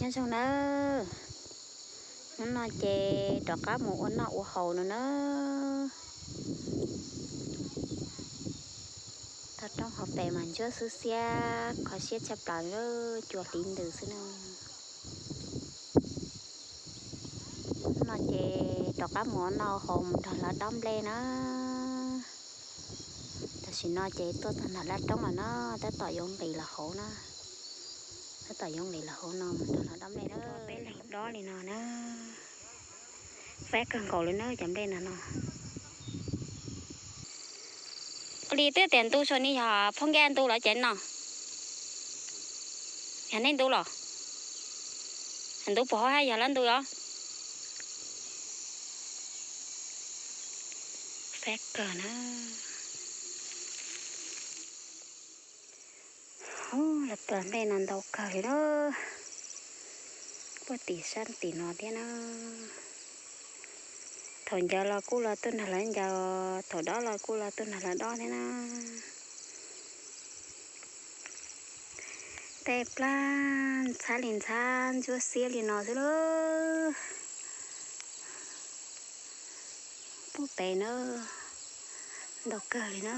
Nyob zoo nawb, hnub no ces rov qab mus ua noj ua haus no na. Tog roob hauv pes mas ntsuab xwb xiab kho siab tshaj plaws, cua hliv ntws xwb na. Hnub no ces rov qab mus ua noj haus mus nrog lawv dob nplej na. Tam sim no ces tuaj txog ntawm laj roob lawm na, tab tom yuav nqis los hauv na. Tab tom yuav nqis los hauv no mus nrog lawv dob nplej na. Peb leeg dob li no na. Fab kawg nkaus li na cov nplej no no. Ua li twb tias ntu saum ni yog Phoob Nkaj ntu los ces no. Yog nej ntu los? Ntu puas hauv hab yog lawv ntu os? Fab kawg na. Ub, lawv plas nplej no ntau kawg li na. Puag tim sab tim no thiab na. Thaum ncaws los kuj los tuaj nrog lawv ncaws, thaum dob los kuj los tuaj nrog lawv dob thiab na. Tej plab ntxhab li ntxhab ntsuab xiab li no xwb lauj. Puag pem na, ntau kawg li na.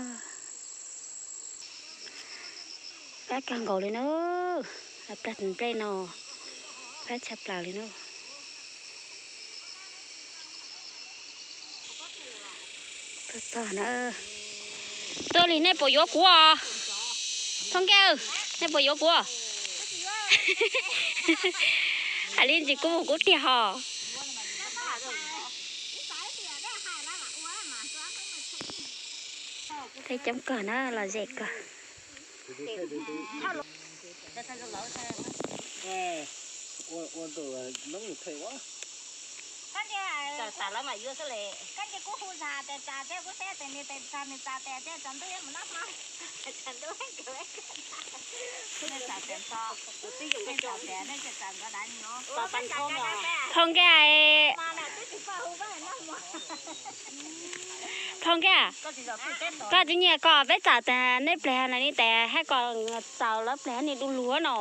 Fab kawg nkaus li na, lawv plas nplej no fab tshaj plaws li na. Tuaj txog na. Tuaj li nej puas yuav kuv os? Thoob Nkaj, nej puas yuav kuv? Hais li ntsis kuv mus kuv tiag hos. Tej coob kawg na, los zem kawg. Thoob Nkaj, Thoob Nkaj, koj tsis nyiam koj peb txawm tas nej pleg na li tes hab koj txaus lawv pleg ni du lug no.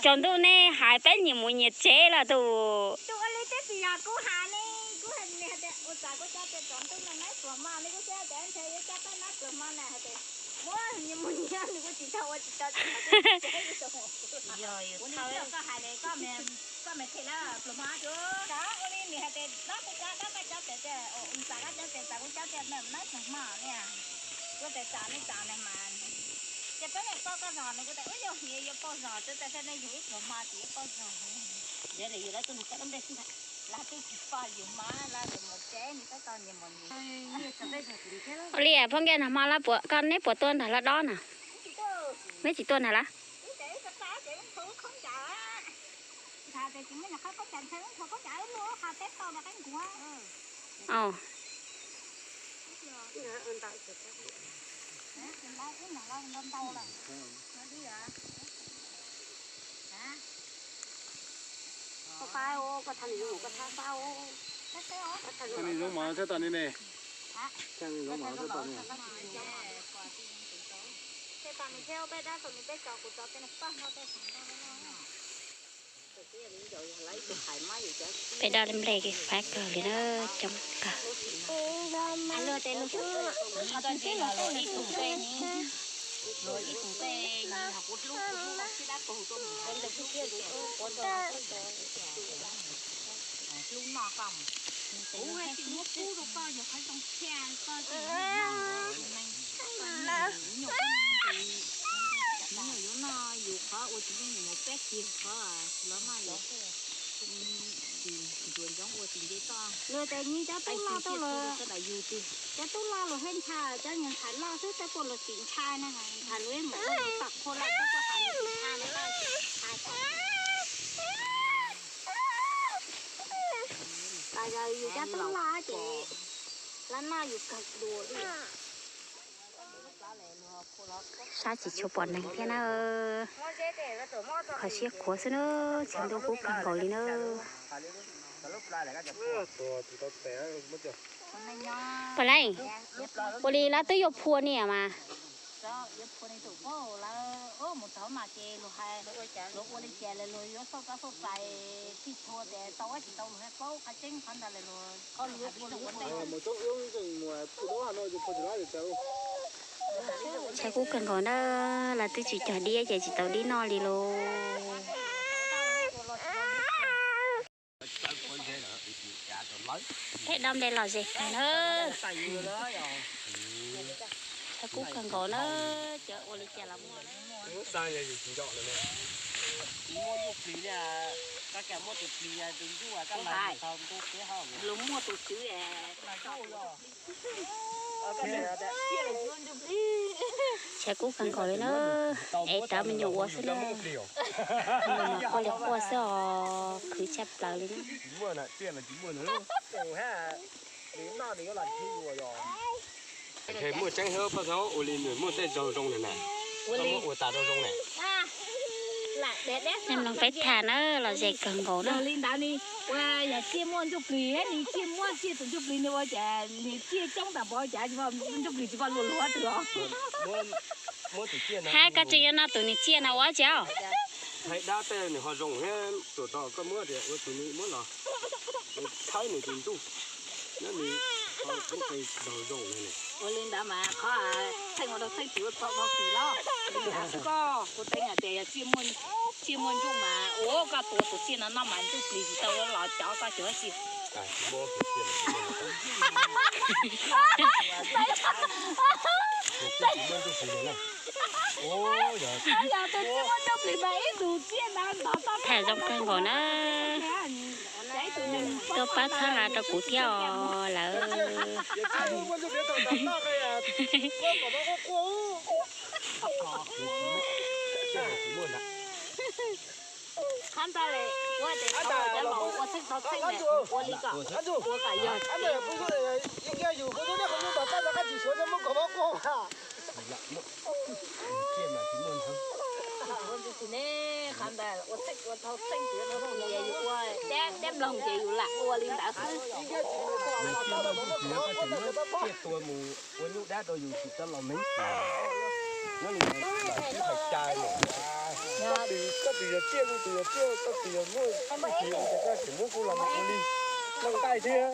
Tsaus ntuj nej hais peb nyias mus nyias tsev lawm tus. Ua li Phoob Nkaj, nag hmo lawv puas, koj neb puas tuaj nrog lawv dob na? Neb tsis tuaj na lawm? Koj zoo mov tshaj tawm li ne. Peb dob nplej fab kawg li na, coob kawg. Nws tes nyi cov tub loj tuaj los, cov tub loj los hej ntshai, cov niag ntxhais loj xwb tab puas los tsis ntshai na, ntxhais lub muam tom qhua lawm tab puas hais los tsis ntshai na. Yus cov tub loj ces lawv noj yus kawg dua li. Sab tsis tshua pom neeg thiab na. Kho siab khuav xwb na, tsaus ntuj kub kawg nkaus li na. Pom lawm, ua li lawv twb yuav phua niam mas. Tshav kub kawg nkaus na, lawv twb tsis cog dib ces tsis tau dib noj li lauj. Peb dob npe lom zem kawg na. Tshav kub kawg nkaus na, cov ua li cas los muaj. Luag muaj tus tswv. Tshav kub kawg nkaus li na, es rov me nyuam ua xwb na. Quaj li quaj xwb os, khwv tshaj plaws li na. Muaj tseeb thiab Paj Txob, ua li nws muaj tej zaug zoo na, muab ua tas rau zoo na. Nej mloog peb tham na, lom zem kawg nkaus na. Li ntawd ni, ua yog tsiaj muaj ntsuj plig, nws tsiaj muaj tsiaj tus ntsuj plig nws ua cas nws tsiaj coob tas pov cas ntsuj plig tsis pom luag luag twg os. Hab koj tseem yuav noj tus nws tsiaj no ua tsi os? Hais dab tej nws ho zoo thiab, tsuas tau koj muab tias ua tus nws muab los, nws thawb nws tus ntuj, nyob nws ho muaj tej zaug zoo na. Ua li ntawd mas qhov txheej ua rau txheej twv ua txhaum rau twv los, li ntawd xwb koj kuv teeb hais tias yog tsiaj muaj ntsuj mas ua koj tua tus tsiaj no noj mas ntsuj plig tsis tau los cov koj cov tsis. Tham zoo kawg nkaus na. Tuaj pab txhawb nqa rau kuv thiab os lawm. Qhov ntawd lawm, ua tias cov laus ua txheej tau txheej lawm, ua li kom ua kom yog. Ua ntsuj plig ne, qhov ntawd ua txheej ua tau txheej, yus ua dab dab mloog ces yus lam ua li ntawd xwb. Ua nyuj dab rau yus tsis tau los meej. Nyob li ntawd lawm sib hais cai lawm. Koj twb yog tsiaj, kuv twb yog tsiaj, koj twb yog muaj ntsuj plig ua cas koj tseem muab kuv los mus ua li noj nqaij thiab.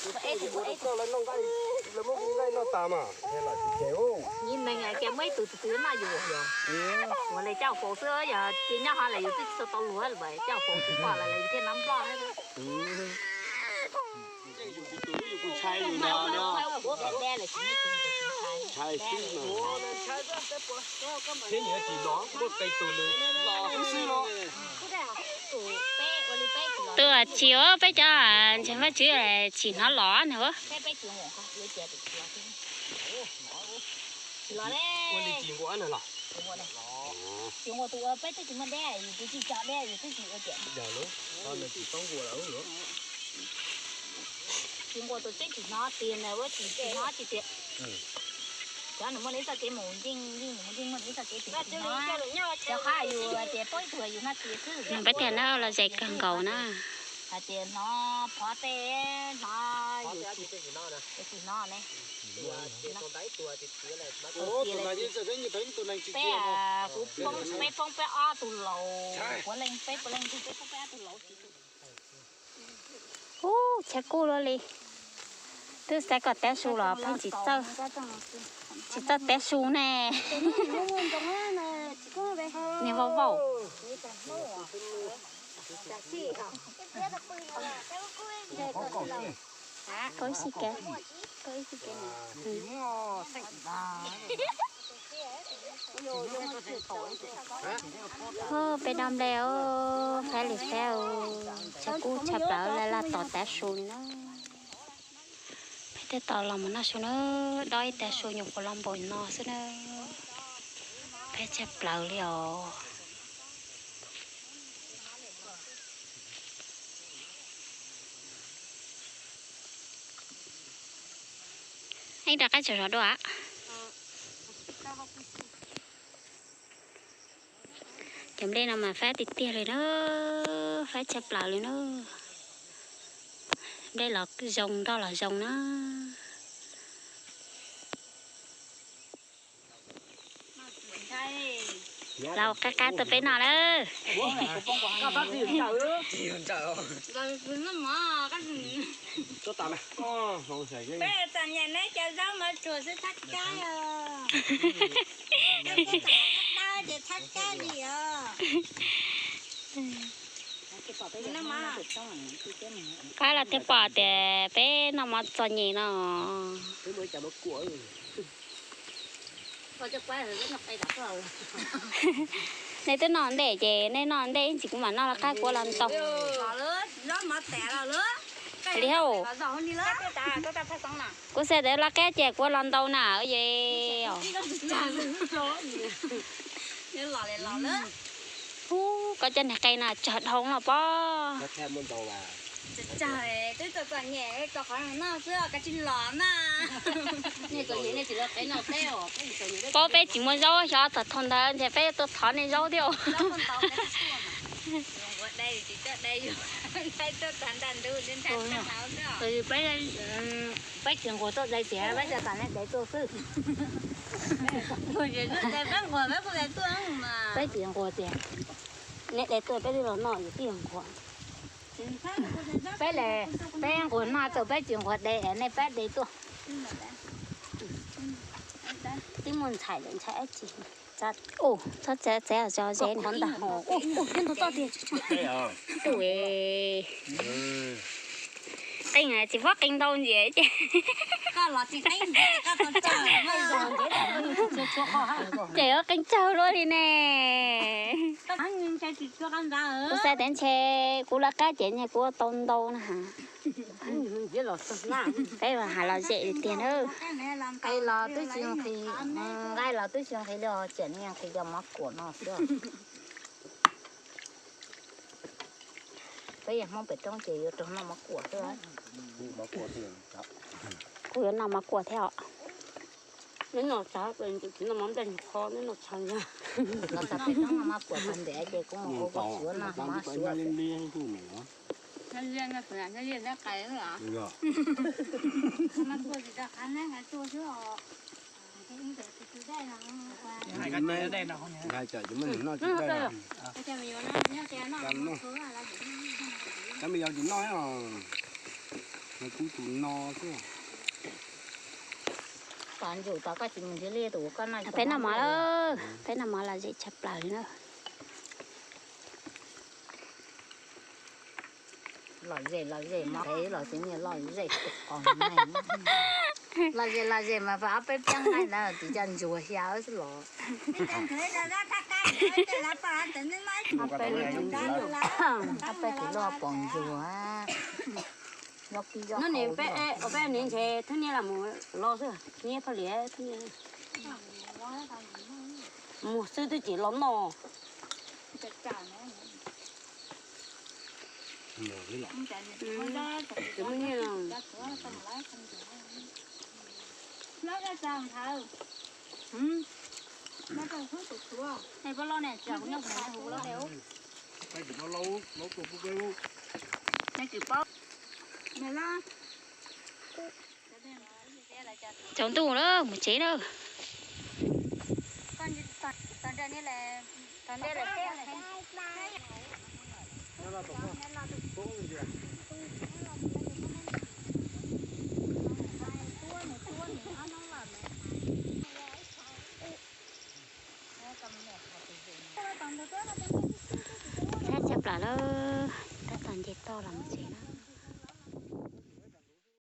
Kuv ua rau koj lawv noj nqaij, lawv muab kuv nqaij noj tas mas, es lawm tsis ces. Nim neeg hais tias muaj ib tug tus twg noj yus yog, ua li caj faus xwb, yog cia nyob hauv lawm yus twb tsis tau luag lawm, caj faus tsis pom lawm yus thiaj nov nploj. Yus tus yus tus ntshai yus no, ntshai xwb mas. Thiab nyias tsis los muaj qee tus nws los xwb xwb los. Tus tsis ua peb cov ntseeg Vajtswv tsis hnov los na. Ua li tsis nquas na los. Tsis nquas tus ua peb twb tsis muaj dab, yus twb tsis tso dab, yus twb tsis ua tias. Yog lub, nws tsis paub nquas lawm. Tsis nquas tus tseeb tsis hnov tiag na, ua tsis tsis hnov tsis tiag. Cov nws muaj ib txoj kev mus nkeej nkeej, mus nkeej muaj ib txoj kev tsis hnov. Cov qab yus hais tias poob ib tug yus hnov tias xwb. Nws peb tiag na los zais kawg nkaus na. Hais tias hnov phov tej hnov yus tsis hnov ne. Peb, kuv poob, peb poob peb ob tug laus, puav leej peb puav leej peb poob peb ob tug laus. Ub, tshav kub luaj li. Twb xav kom tav su los pheej tsis txawj, tsis txawj tav su ne. Niag vau vau. Koj ib xi kev, koj ib xi kev. Peb dob nplej os, fab li fab, tshav kub tshav plawv, laj laj tos tav su li na. Peb tej tos los mus noj su na, dob ib tag su nyuam qhuav los npaum no xwb na. Peb tshav plawv li os. Ib rov qab tsaug zog dua. Cov nplej no mas fab tiag tiag li na, fab tshaj plaws li na. Nplej los zoo, nroj los zoo na. Lauj, qab qab tuaj peb noj lawm. Peb txom nyem neb cov zaub mov tsuag xwb thab kab os. Cov zaub tau ces thab kab li os. Qab los thiaj pom tias peb noj mov txom nyem no. Nej twb noj ntej ces nej noj ntej ib ntsis kuv mam noj laj qab kuv los ntau. Li hauj, kuv xav tias laj qab ces kuv los ntau na ye. Hu, koj cov niag qe no tsawg dhau los pob. Pob peb tsis muaj zaub xyov thaum ntawd ntshe peb tuaj thov nej zaub thiab. Peb tsis nquag tuaj dai tias peb tsis tas nej dai tuaj xwb. Peb tsis nquag tias nej dai tuaj peb twb los noj yus twb yog nquag. Peb, peb nquag noj tau peb tsis nquag dai es nej pab dai tuaj. Twb muaj ntxhais lawm ntxhais dab tsi. Txhob txav txav zog ze qhov ntag. Qeej txiv pob qeej ntau ntxiv ces. Ces ua qeej tsawg luaj li ne. Kuv xav tias ntshe kuv lawv qab ces ntshe kuv ua tau ntau na has. Peb has los zem tiag na. Nqaij los twb tsis nqhis, nqaij los twb tsis nqhis li, tseem nqhis cov mov kuam no xwb. Peb yog Hmoob pem roob ces yuav raug noj mov kuam xwb. Kuv yuav noj mov kuam thiab os. Noj txav, tsis noj mov nplej qho, noj txav ntag. Los txog pem roob noj mov kuam tag nrho ces kuv ua koj suav noj mov suav. Nqaij cov me nyuam tsis noj, kuv tus no xwb. Peb noj mov lawm, peb noj mov los zem tshaj plaws li na. Lom zem lom zem mov qev los xwb niag lom zem qos ne. Lom zem lom zem mas pab ob peb piab nqaij ntawd tis coj ntsuag xyaw xwb los. Ob peb tis loj pom ntsuag. Hnub ni peb, peb ni ntshe thawj niaj los mus los xwb, niaj pha liam thawj niaj mus xwb twb tsis los noj. Tsaus ntuj lawm, mus tsev lawm. Thab tshaj plaws lawm, tab tom nce toj los mus tsev na.